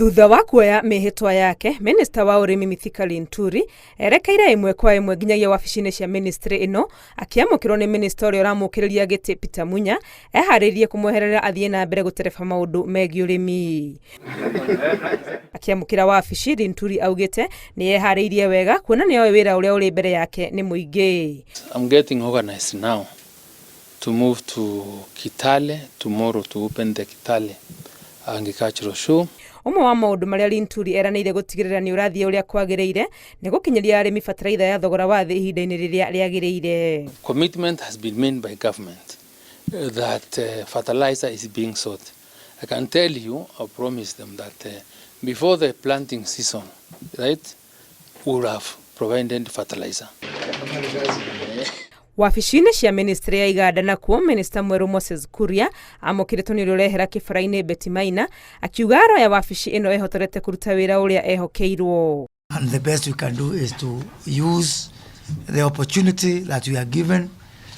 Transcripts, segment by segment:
Thutha wa kuoya mĩhĩtwa yake, minista wa ũrĩmi Mithika Linturi erekeire ĩmwe kwa ĩmwe nginyagia wabici-inĩ cia ministry ĩno akĩamũkĩrwo nĩ minista ũrĩa ũramũkĩrĩria gĩtĩ Peter Munya eharĩirie kũmweherera athiĩ na mbere gũtereba maũndũ megiĩ ũrĩmi. Akĩamũkĩra wabici, Linturi augĩte nĩ eharĩirie wega kuona nĩ oĩ wĩra ũrĩa ũrĩ mbere yake nĩ mũingĩ. I'm getting organized now to move to Kitale tomorrow to open the Kitale Agricultural Show. Ũmwe wa maũndũ marĩa Linturi eranĩire gũtigĩrĩra nĩ ũrathiĩ ũrĩa kwagĩrĩire nĩ gũkinyĩria arĩmi bataraitha ya thogora wa thĩ ihinda-inĩ rĩrĩa rĩagĩrĩire. Commitment has been made by government that fertilizer is being sought. I can tell you, I promise them that before the planting season, right, we will have provided fertilizer. Wabici-inĩ cia ministry ya iganda nakuo minista mwerũ Moses Kuria amũkĩrĩtwo nĩ ũrĩa ũrehera kĩbara-inĩ Betty Maina akiuga aroya wabici ĩno ehotorete kũruta wĩra ũrĩa ehokeirwo. And the best we can do is to use the opportunity that we are given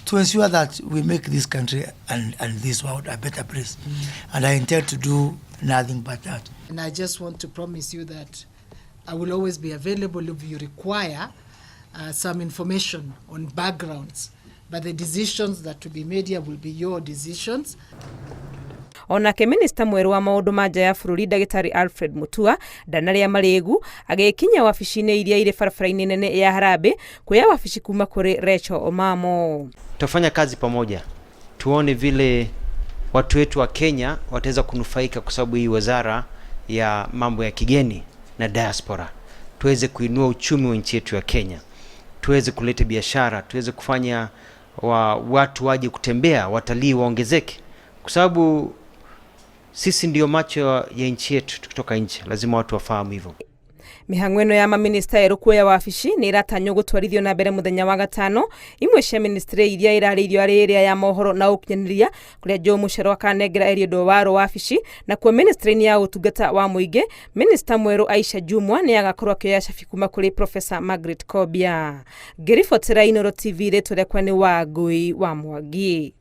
to ensure that we make this country and this world a better place. And I intend to do nothing but that. And I just want to promise you that I will always be available if you require some information on backgrounds. But the decisions that will be made here will be your decisions. Onake minista mwerũ wa maũndũ ma nja ya bũrũri ndagĩtarĩ Alfred Mutua ndanarĩa marĩgu agĩkinya wabici-inĩ iria irĩ barabara-inĩ nene ya Harambee kuoya wabici kuma kũrĩ Rachel Omamo. Tutafanya kazi pamoja, tuone vile watu wetu wa Kenya wataweza kunufaika kwa sababu hii wizara ya mambo ya kigeni na diaspora, tuweze kuinua uchumi wa nchi yetu ya Kenya, tuweze kuleta biashara, tuweze kufanya watu waje kutembea, watalii waongezeke, kwa sababu sisi ndio macho ya nchi yetu tukitoka nje, lazima watu wafahamu hivyo. Mĩhang'o ĩno ya maminista erũ kuoya wabici nĩ ĩratanywo gũtwarithio na mbere mũthenya wa gatano. Imwe cia ministry iria ĩrarĩirio arĩ ĩrĩa ya mohoro na ũkinyanĩria kũrĩa Joe Mucheru akanengera Eliud Owalo wabici, nakuo ministry-inĩ ya ũtungata wa mũingĩ minista mwerũ Aisha Jumwa nĩ agakorwo akĩoya cabi kuma kũrĩ Professor Margaret Kobia. Ngĩribotera Inooro TV, rĩtwa rĩakwa nĩ Wangui wa Mwangi.